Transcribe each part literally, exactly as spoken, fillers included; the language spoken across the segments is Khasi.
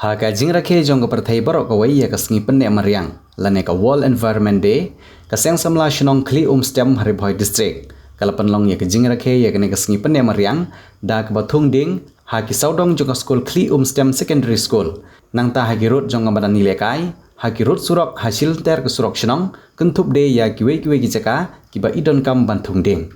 Ha ka jingrakhe jong ka pyrthei baroh kawei ïa ka sngi pynneh mariang lane ka World Environment Day, ka Seng Samla Shnong Khlieh Umstem ha Ri Bhoi District ka la pynlong ïa ka jingrakhe ïa kane ka sngi pynneh mariang da kaba thung dieng ha ki sawdong jong ka skul Khlieh Umstem Secondary School, nangta ha ki rud jong ka madan ïalehkai, ha ki rud surok, ha shilynter ka surok shnong, kynthup de ïa kiwei kiwei ki jaka kiba i donkam ban thung dieng.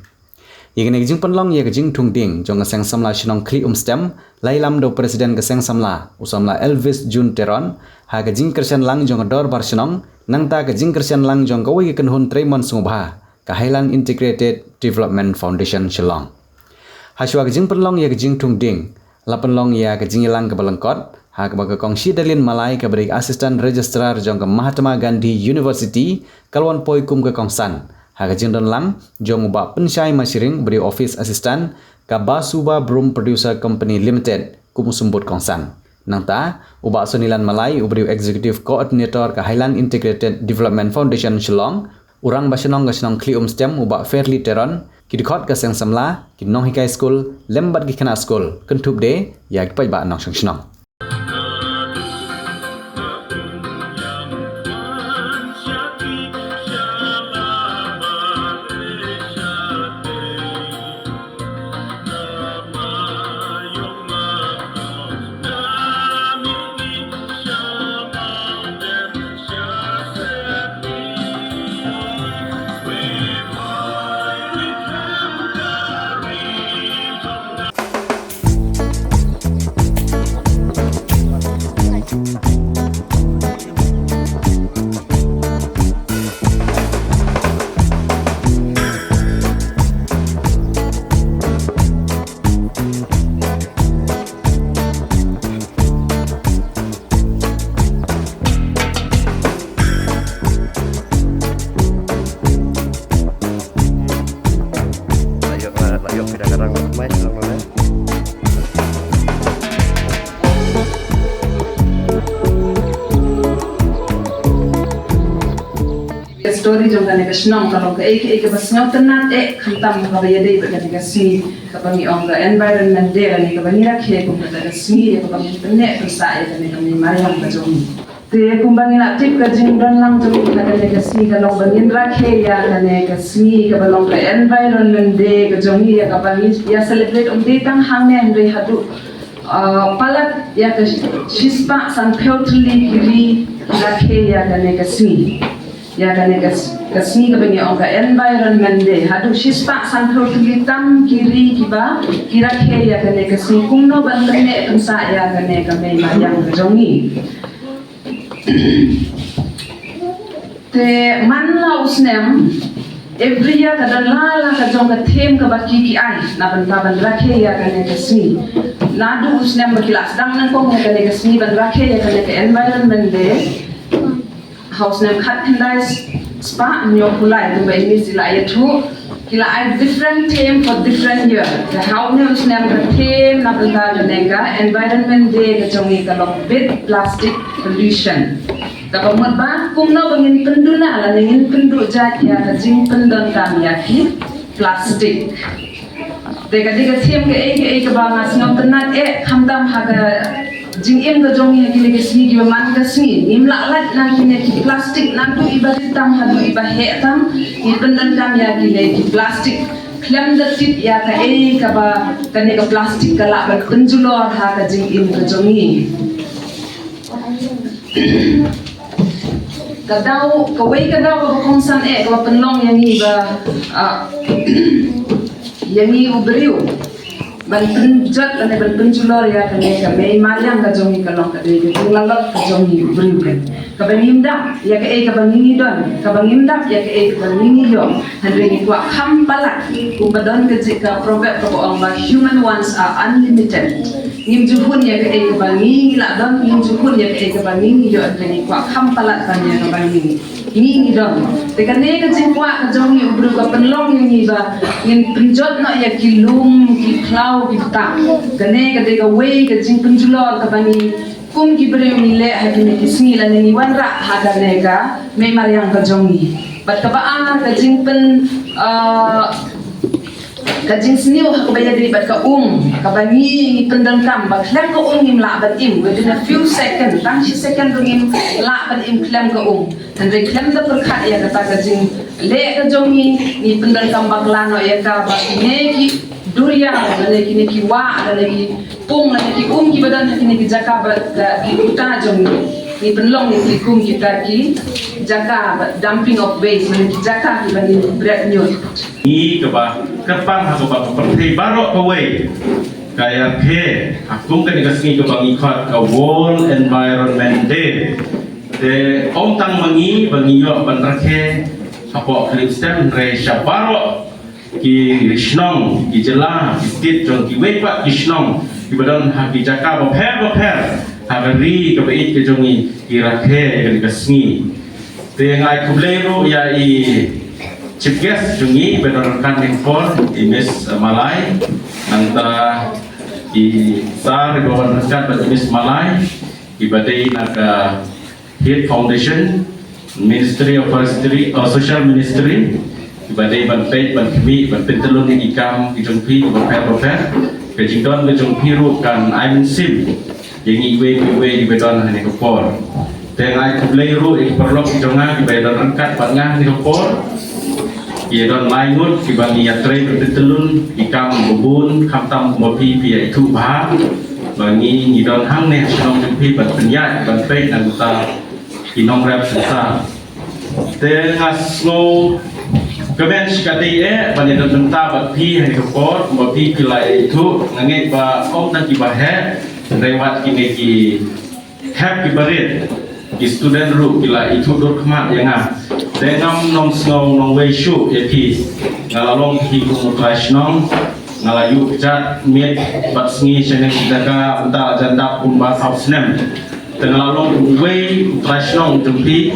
Ïa kane ka jingpynlong ïa ka jingthung dieng jong ka Seng Samla Shnong Khlieh Umstem la ïalam da u President ka Seng Samla, u Samla Elvis June Teron, ha ka jingkyrshan lang jong ka Dorbar Shnong, nangta ka jingkyrshan lang jong kawei ka kynhun treimon sngewbha, ka Highland Integrated Development Foundation Shillong. Hashwa ka jingpynlong ïa ka jingthung dieng, la pynlong ïa ka jingïalang kaba lyngkot ha kaba ka Kong Shidalin Malai kaba dei ka Assistant Registrar jong ka Mahatma Gandhi University ka la wan poi kum ka kongsan ha ka jingdon lang jong u Bah Pynshai Mashiring uba dei u Office Assistant ka Basuba Broom Producer Company Limited kum u symbud kongsan. Nangta u Bah Sonilan Malai uba dei u Executive Coordinator ka Highland Integrated Development Foundation Shillong, u Rangbah Shnong ka shnong Khlieh Umstem u Bah Fairly Teron, ki dkhot ka Seng Samla, ki nonghikai skul lem bad ki khynnah skul, kynthup de ïa ki paidbah nongshong shnong. Ka story jong kane ka shnong ka long kaei kaei kaba sngewtynnat eh, khamtam kaba ïadei bad kane ka sngi kaba ngi ong ka Environment Day, kane kaba ngi rakhe kum kata ka sngi ïa kaba ngi pynneh pynsah ïa kane ka mei mariang ka jong ngi. Te kumba ngi la tip, ka jingdon lang jong ngi ha kane ka sngi ka long ba ngin rakhe ïa kane ka sngi kaba long ka Environment Day ka jong ngi, ïa kaba ngi ïa celebrate ym dei tang hangne hynrei haduh, ah, palat ïa ka shispah sanphew tylli ki ri ki rakhe ïa kane ka sngi. Ïa kane ka s-, ka sngi kaba ngi ong ka Environment Day, haduh shispah sanphew tylli tam ki ri kiba ki rakhe ïa kane ka sngi kumno ban pynneh pynsah ïa kane ka mei mariang ka jong ngi. Te man la u snem, every year ka don la la ka jong ka theme kaba ki ki ai na bynta ban rakhe ïa kane ka sngi. Naduh u snem ba ki la sdang nyngkong ïa kane ka sngi ban rakhe ïa kane ka Environment Day, ha u snem khatkhyndai spah hynñiewphew lai, kumba i Miss i la ïathuh, ki la ai different theme for different year. Te ha une u snem ka theme na bynta kane ka Environment Day ka jong ngi ka long Beat Plastic Pollution. Kaba mut ba kumno ba ngin pynduna lane ngin pynduh jait ïa ka jingpyndonkam ïa ki plastic. Te ka dei ka theme kaei kaei kaba nga sngewtynnat eh, khamtam ha ka jingim ka jong ngi ha kine ki sngi kiba man ka sngi. Ngim lah lait na kine ki plastic naduh iba rit tam haduh iba heh tam. Ngi pyndonkam ïa kine ki plastic khlem da tip ïa kaei kaba kane ka plastic ka lah ban pynjulor ha ka jingim ka jong ngi. Ka daw, kawei ka daw kaba kongsan eh kaba pynlong ïa ngi ba, ah, ïa ngi u briew ban pynjot lane ban pynjulor ïa kane ka mei mariang ka jong ngi ka long ka dei ka jinglalot ka jong ngi u briew kan. Kaba ngim dap ïa kaei kaba ngi ngi don, kaba ngim dap ïa kaei kaba ngi ngi ïoh. Hynrei ngi kwah kham palat, kumba don ka jing ka proverb kaba ong ba human wants are unlimited. Ngim ju hun ïa kaei kaba ngi ngi lah don, ngim ju hun ïa kaei kaba ngi ngi ïoh, hynrei ngi kwah kham palat ban ïa kaba ngi ngi ngi don. Te kane ka jingkwah ka jong ngi u briew ka pynlong ïa ngi ba ngin pynjot noh ïa ki lum, ki khlaw, ki btah. Kane ka dei kawei ka jingpynjulor kaba ngi kum ki briew ngi leh ha kine ki sngi lane ngi wanrah ha kane ka mei mariang ka jong ngi. Bad kaba ar ka jingpyn, ah, Ka jingsniew ha kaba ïadei bad ka um, kaba ngi ngi pyndonkam ba khlem ka um ngim lah ban im, within a few seconds, tang shi second ruh ngim lah ban im khlem ka um. Hynrei khlem da pyrkhat ïa kata ka jingleh ka jong ngi, ngi pyndonkam bakla noh ïa ka ba kine ki duriaw lane kine ki wah lane ki pung lane ki um kiba don ha kine ki jaka ba ki uta jong ngi. Ngi pynlong ïa ki kum kita ki jaka ba dumping of waste lane ki jaka kiba ngi bret ñiut. Ngi kaba kyrpang ha kaba ka pyrthei baroh kawei ka ïarkhie ha kum kane ka sngi kaba ngi khot ka World Environment Day. Te ym tang ma ngi ba ngi ïoh ban rakhe hapoh Klim Stem, hynrei sha baroh ki shnong, ki jylla, ki state jong kiwei pat ki shnong kiba don ha ki jaka bapher bapher ha ka ri kaba ïeit ka jong ngi ki rakhe ïa kane ka sngi. Te nga ai khublei ruh ïa i chief guest jong ngi ba don ryngkat ne por, i Miss Malai, nangta i sir ba don ryngkat bad i Miss Malai, iba dei na ka Head Foundation, Ministry of Forestry, uh, Social Ministry, iba dei ban peit, ban khmih, ban pyntyllun ïa ki kam ki jong phi kiba pher bapher. Ka jingdon ka jong phi ruh kan ai mynsiem ïa ngi iwei pa iwei iba don ha kane ka por. Te nga ai khublei ruh ïa ki paralok ki jong nga kiba ïadon ryngkat bad nga ha kane ka por. Ki don lai ngut kiba ngi ïatrei ban pyntyllun ki kam babun, khamtam kumba phi phi ïa ithuh bha ba ngi ngi don hangne ha shnong jong phi ban pynïaid ban peit na ka bynta ki nongrep synshar. Te nga sngewkmen shikatdei eh ban ïadon bynta bad phi ha kane ka por, kumba phi phi la ïa ithuh, nga ngeit ba ym tang kiba heh, hynrei wat kine ki hep kiba rit, ki student ruh ki la ithuh dur khmat ïa nga. Te ngam nong sngew nongwei shuh ïa phi. Nga la long phi kum u trai shnong, nga la ïuh kjat miet bad sngi sha kane ka jaka bynta la jan dap kumba saw snem. Te nga la long uwei u trai shnong jong phi.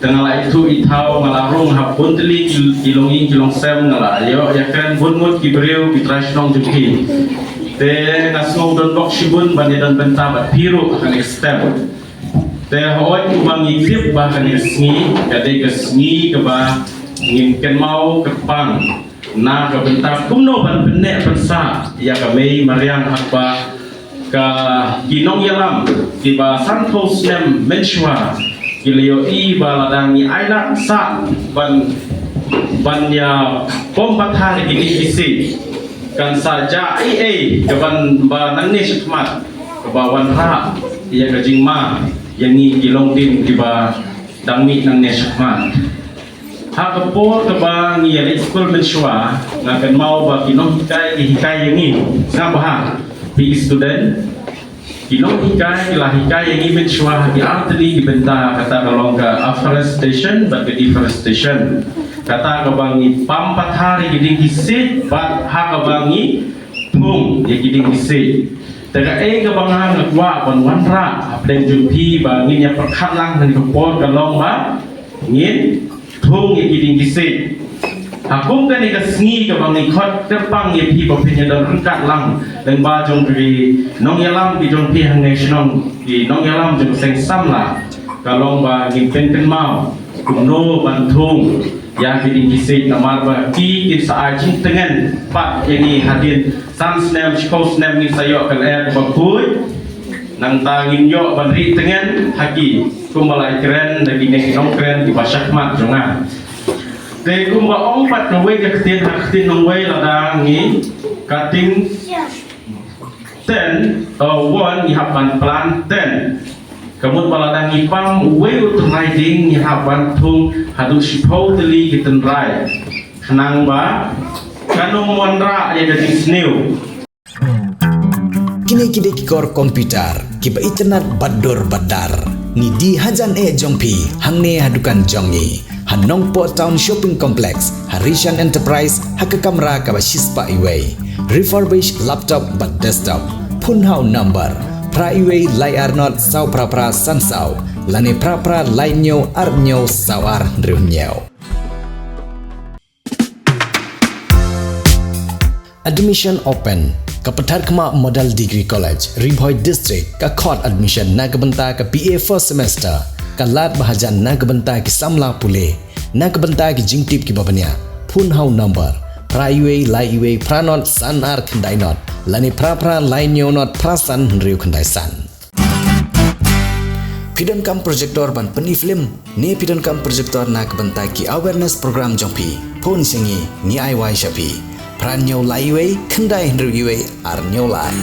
Te nga la ithuh ithaw, nga la rung ha bun tylli ki, ki longïing ki longsem, nga la ïoh ïakren bun ngut ki briew ki trai shnong jong phi. Te nga sngew don bok shibun ban ïadon bynta bad phi ruh ha kane ka step. Te hooid, kumba ngi tip ba kane ka sngi ka dei ka sngi kaba ngin kynmaw kyrpang na ka bynta kumno ban pynneh pynsah ïa ka mei mariang, ha kaba ka ki nongïalam kiba sanphew snem mynshuwa ki la ïohi ba lada ngi ailad sah ban, ban ïa pom pathar ïa ki dieng ki siej, kan sa jia ei ei kaban ba nangne shakhmat kaba wanrah ïa ka jingma ïa ngi ki longdien kiba dang mih nangne shakhmat. Ha ka por kaba ngi ïa leit skul mynshuwa, nga kynmaw ba ki nonghikai ki hikai ïa ngi, nga ba ha, phi student, ki nonghikai ki la hikai ïa ngi mynshuwa ha ki ar tylli ki bynta, kata ka long ka afforestation bad ka deforestation. Kata kaba ngi pam pathar ïa ki dieng ki siej bad ha kaba ngi thung ïa ki dieng ki siej. Te kaei kaba nga nga kwah ban wanrah hapdeng jong phi ba ngin ïa pyrkhat lang ha kane ka por ka long ba ngin thung ïa ki dieng ki siej. Ha kum kane ka sngi kaba ngi khot kyrpang ïa phi ba phin ïa don ryngkat lang lyngba jong ki nongïalam ki jong phi hangne shnong, ki nongïalam jong ka seng samla, ka long ba ngin pynkynmaw kumno ban thung ïa ki dieng ki siej, namar ba ki kin sa ai jingtngen pat ïa ngi hadien san snem shiphew snem ngin sa ïoh ka lyer kaba khuid. Nangta ngin ïoh ban ri tngen ha ki kumba la kren da kine ki nongkren kiba shakhmat jong nga. Te kumba ong pat kawei ka ktien ha ktien nongwei, lada ngi cutting ten, uh, one, ngi hap ban plant ten. Ka mut ba lada ngi pam uwei u trai dieng ngi hap ban thung haduh shiphew tylli ki tynrai. Khnang ba kan ym wanrah ïa ka jingsniew. Kine ki dei ki kor computer kiba itynnad bad dur bad dar. Ngi die hajan eh jong phi hangne ha dukan jong ngi ha Nongpoh Town Shopping Complex, ha Rishan Enterprise, ha ka kamra kaba shispah iwei. Refurbish laptop bad desktop. Phone ha u number phra iwei lai ar nod saw phra phra san saw lane phra phra lai hynñiew ar hynñiew saw ar hynriew hynñiew. Admission open. Ka Patharkhmah Model Degree College, Ri Bhoi District, ka khot admission na ka bynta ka B A first semester. Ka lad ba hajan na ka bynta ki samla pule. Na ka bynta ki jingtip kiba bniah, phone ha u number phra uwei lai uwei phra not san ar khyndai not lane phra phra lai hynñiew not phra san hynriew khyndai san. Phi donkam projector ban pyni film ne phi donkam projector na ka bynta ki awareness program jong phi, phone sha ngi, ngi ai wai sha phi. Phra hynñiew lai uwei khyndai hynriew uwei ar hynñiew lai.